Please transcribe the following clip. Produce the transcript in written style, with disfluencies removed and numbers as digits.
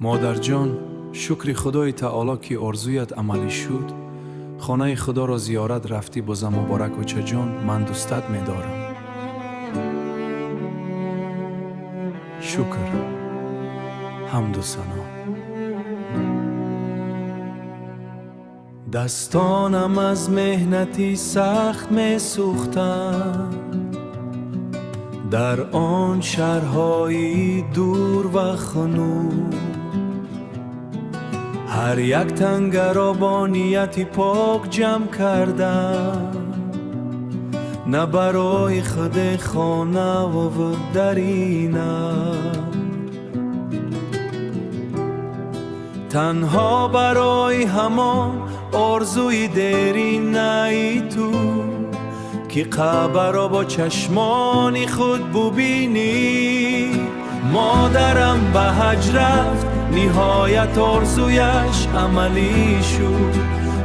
Модарҷон, шукри Худои Таоло, ки орзуят амалӣ шуд. Хонаи Худоро зиёрат рафтӣ. Бозам муборак, очаҷон, ман дӯстат медорам. Шукр, ҳамду сано. Дастонам аз меҳнати сахт месӯхтанд дар он шаҳрҳои дур ва хунук. Ҳар як тангаро бо нияти пок ҷамъ кардам, на барои худе хонаву дарина, танҳо барои ҳамон орзуи деринаи ту, ки Каъбаро бо чашмони худ бубинӣ. Модарам ба ҳаҷ рафт, ниҳоят орзуяш амалӣ шуд.